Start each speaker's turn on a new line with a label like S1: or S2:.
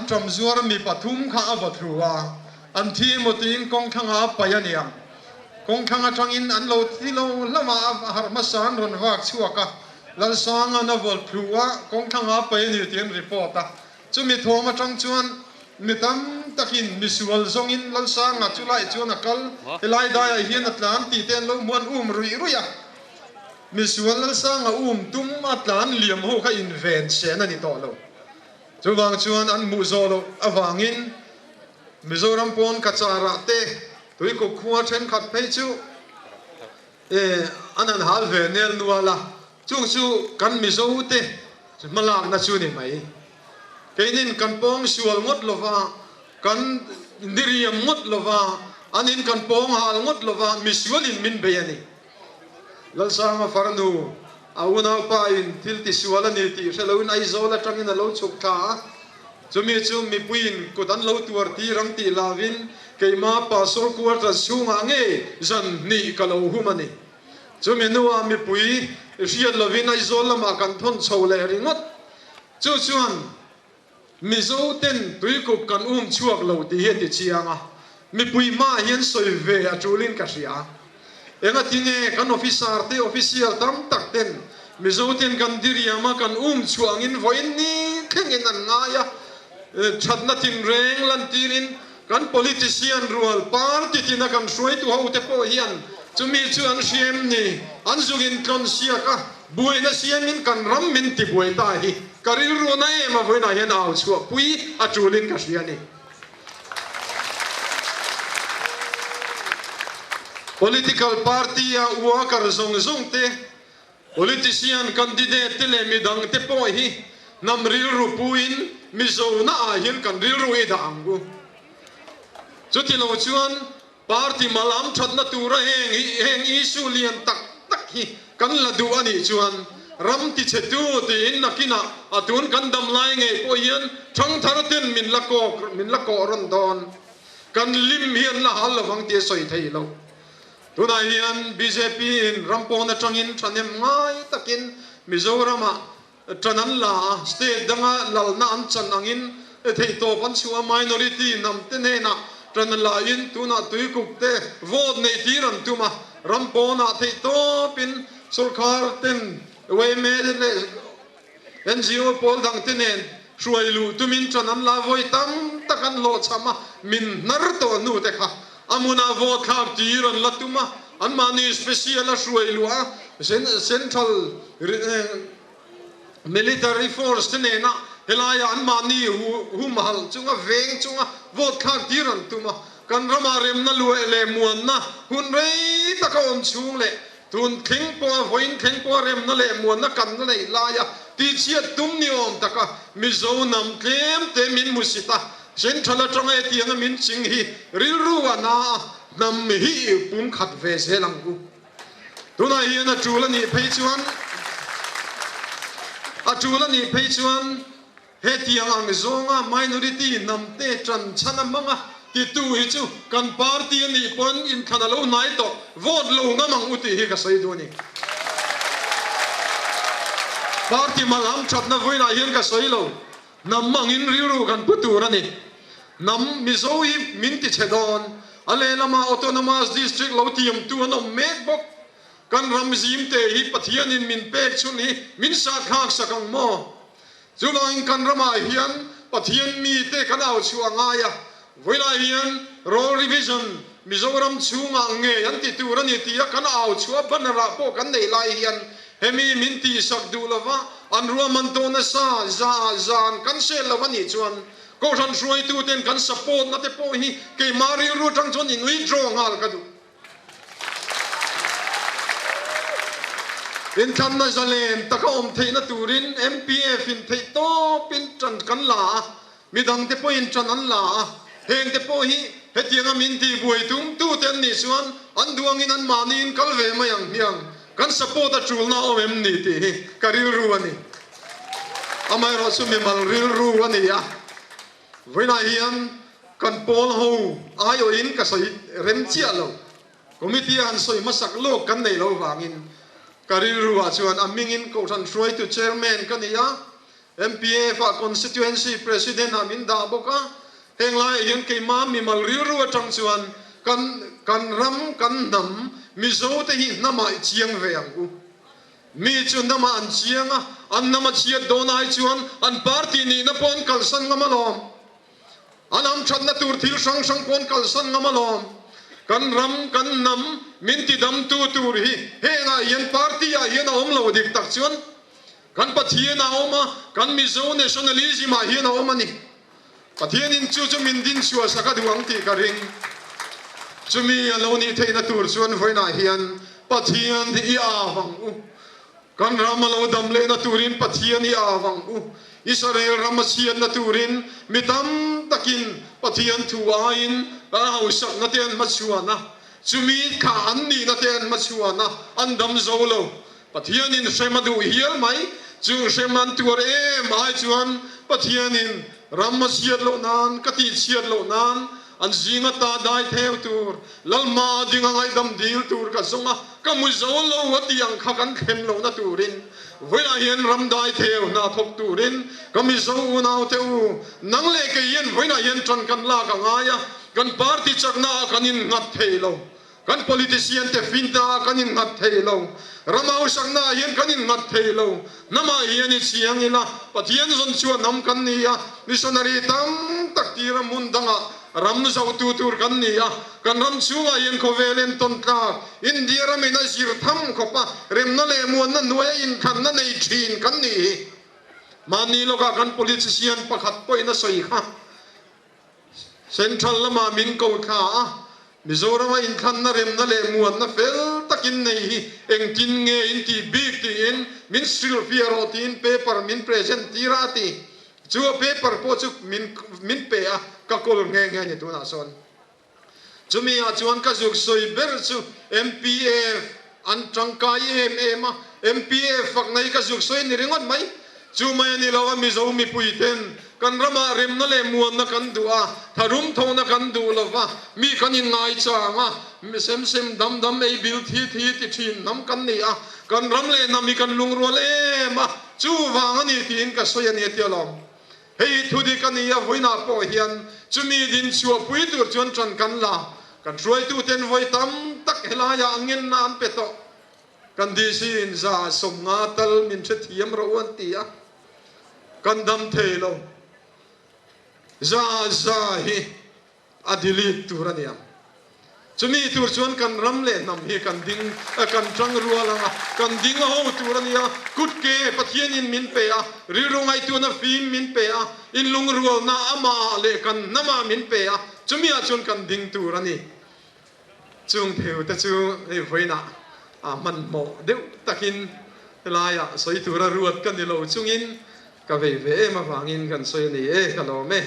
S1: Anṭam zuar mi pathum kha a va thlu a, an thi emaw tiin kawngthlangah a paih a niang. Kawngthlang aṭangin an lo thi lo hlauh a, a harh hmasa an rawn vak chhuak a, Lalsanga'n a vawlh thlu a, kawngthlangah a paih a ni tih an report a. Chumi thawm aṭang chuan mi tam takin misual zawngin Lalsanga chu lai chuan a kal, helai daiah hian a tlan tih te an lo hmuan um ruih ruih a. Misual Lalsanga um tum a tlan liam ho kha inven sen a ni tawh lo. Chuvang chuan an hmuh zawh loh avangin Mizoram pawn Kacharah te Tuikuk khua thenkhat phei chu an han hal ve nel nual a, chung chu kan Mizo te hmalakna chu ni mai. Keinin kan pawng sual ngawt lova, kan niriam ngawt lova, an in kan pawng hal ngawt lova misualin min bei a ni. Lalsanga farnu a unaupa in thil tisual a ni tih hre loin Aizawl atangin a lo chhuk thla a, chumi chu mipuiin kut an lo tuar tir ang tih hlauvin keima pastor quarter chhungah ngei zan hnih ka lo hum a ni. Chumi hnuah mipui hriat lovin Aizawl lamah kan thawn chho leh ringawt. Chu chuan Mizo ten tuikuk kan um chhuak lo tih hi a ti chiang a, mipui hmaah hian sawi ve a tulin ka hria. Engatinge kan officer te official tam tak ten Mizo ten kan diriam a kan um chhuah angin vawiin ni thlengin an ngai a, thatna tinreng lantirin kan politician rual party tina kan hruaitu ho te pawh hian chumi chu an hria em ni? An zungin tlawn siak a, Buaina siamin kan ram min ti buai ta hi ka rilru na em a vawiinah hian au chhuah pui a tulin ka hria a ni. Political party a worker zawng zawng te, politician candidate te leh midang te pawh hi hnam rilru puin Mizo na ah hian kan rilru i dah ang u. Chuti lo chuan Party malam thatna tura heng hi heng issue lian tak tak hi kan la duh a nih chuan ram tichhetu tiin nakinah a tun kan dam lai ngei pawh hian thangthar ten min la kawk min la kawh rawn dawn. Kan lim hi an la hal lovang tih a sawi thei lo. Tunah hian bjp in ram pawn atangin thahnem ngai takin Mizoramah Ṭan an la a, state danga lalna an chan angin theihtawp an chhuah a, minority hnam te hnenah ṭan a la in tunah tuikuk te vote nei tir an tum a, ram pawnah theihtawpin sorkar ten yma leh NGO pawl dang te nen hruai luh tumin ṭan an la vawi tam tak an hlawhchham a, min hnar tawh hnu te kha a hmunah vote thlak tir an la tum a, anmahni special a hruai luh a, central Military force te nena helaia anmahni humhalh chunga veng chunga vote thlak tir an tum a, kan rama remna luah leh muanna hun rei taka awm chhung leh tun thleng pawha vawiin thleng pawha remna leh muanna kan la neih laia tihchhiat tum ni awm taka Mizo hnam tlem te min hmusit a, Central atanga hetianga min ching hi rilru a na a, hnam hi pumkhat ve zel ang u. Tunah hian a tul a nih phei chuan a tul a nih phei chuan hetiang ang zawnga minority hnamte tan chhan a hmang a titu hi chu kan party a nih pawn inthlan a lo hnai tawh vote lo ngam ang u tih hi ka sawi duh a ni. Party malham thatna vawiinah hian ka sawi lo. Hnam angin rilru kan pu tur a ni. Hnam Mizo hi min ti chhe dawn. A lehlamah Autonomous District lo tiamtu an awm mek bawk. Kan ram zimte hi Pathianin min pek chhun hi min sahthlak sak ang maw? Chuvangin kan ramah hian Pathian mite kan au chhuah ngai a, vawilah hian Roll Revision Mizoram chhungah ngei an ti tur a ni tia kan au chhuah banner-ah pawh kan neih lai hian hemi min tihsak duh lova an ruahman tawh nasa za zan kan sel lo a nih chuan Kohhran hruaituten kan support na te pawh hi keimah rilru atang chuan in withdraw nghal ka duh. Inthlanna zalen taka awm theihna turin MPF in theih tawpin tan kan la a, Midangte pawhin ṭan an la a, hengte pawh hi hetianga min tihbuai tumtute an nih chuan an duh angin anmahniin kal ve mai ang hmiang, kan support a ṭulna a awm em ni tih hi ka rilru a ni. Amaherawh chu mimal rilru a ni a, vawiinah hian kan pawl ho aiawhin ka sawi rem chiah lo. Committee a han sawi hmasak lawk kan nei lo vangin ka rilruah chuan a hmingin Kohhran hruaitu Chairman ka ni a. MPF ah Constituency President ah min dah bawk a, heng laiah hian keimah mimal rilru atang chuan kan kan ram, kan hnam, Mizo te hi hnamah i chiang ve ang u. Mi chu hnamah an chiang a, an hnam a chhiat dawn ai chuan an party nihna pawh an kalsan ngam alawm. An amthatna tur thil hrang hrang pawh an kalsan ngam alawm. Kan ram, kan hnam min tidamtu tur hi hengah hian party ah hian a awm lo dik tak chuan kan Pathian ah a awm a, kan Mizo nationalism ah hian a awm a ni. Pathianin chu chu min dinchhuah sak a duh ang tih ka ring. Chumi a lo nih theihna tur chuan vawiinah hian Pathian hi i av ang u. Kan ram a lo dam lehna turin Pathian i av ang u. Israel ram a chhiatna turin mi tam takin Pathian thu aiin an hausakna te an hmachhuan a, chumi kha an nihna te an hmachhuan a, an dam zo lo. Pathianin hrem a duh hial mai. Chung hrem an tuar em ai chuan Pathianin ram a chhiat loh nan, ka tih chhiat loh nan, an zinga ta dai theu tur, Lalhma dinga ngaihdam dil tur ka zawng a, ka mu zo lo a tih ang kha kan thlen lohna turin, vawilah hian ram dai theu hna thawk turin ka Mizo unaute u, nang leh kei hian vawilah hian ṭan kan lak a ngai a, kan party chakna ah kan innghat thei lo. Kan politician te finta ah kan innghat thei lo, ram hausakna ah hian kan innghat thei lo, hnam ah hian i chiang ila, Pathian zawn chuan hnam kan ni a, missionary tam tak tira hmun dangah ram zohtu tur kan ni a, kan ram chhungah hian khawvel entawn tlak India ramin a zir tham khawp a, remna leh muanna hnuaia inthlanna nei thin kan ni hi. Mahni lawkah kan politician pakhat pawhin a sawi kha. Central lamah min ko thla a, Mizorama inthlanna remna leh muanna fel takin nei hi engtin nge in tih bik tiin min hrilhfiah rawh tiin paper min present tir a a ti. Chu a paper pawh chu min min pe a, ka kawl nghe nghe a ni tunah sawn. Chumi ah chuan ka zuk sawi ber chu MPF an tangkai em em a, MPF fakna hi ka zuk sawi ni ringawt mai. Chu mai a ni lo a, Mizo mipui ten kan ramah remna leh muanna kan duh a, tharum thawhna kan duh lo va, mi kan inngai chang a, sem sem dam dam ei bil thi thi ti thin hnam kan ni a, kan ram leh hnam hi kan lungrual em a, chuvang a ni tiin ka sawi a ni a ti alawm. Hei thu dik a ni a, vawiinah pawh hian chumi din chhuahpui tur chuan ṭan kan la. Kan hruaituten vawi tam tak helaiah a ngenna an pe tawh. Kan DC in 150 tal min hrethiam rawh u an ti a, kan dam thei lo. Za hi a delete tur a ni ang. Chumi tur chuan kan ram leh hnam hi kan ding, kan tang rual ang a, kan ding a ho tur a ni a, kut ke Pathianin min pe a, rilru ngaihtuahna fim min pe a, inlungrualna amah leh kan hnamah min pe a, chumiah chuan kan ding tur a ni. Chung theute chu hei vawiinah hmanhmawh deuh takin helaiah sawi tura ruat ka ni lo chungin ka vei ve em avangin kan sawi a ni e, ka lawm e.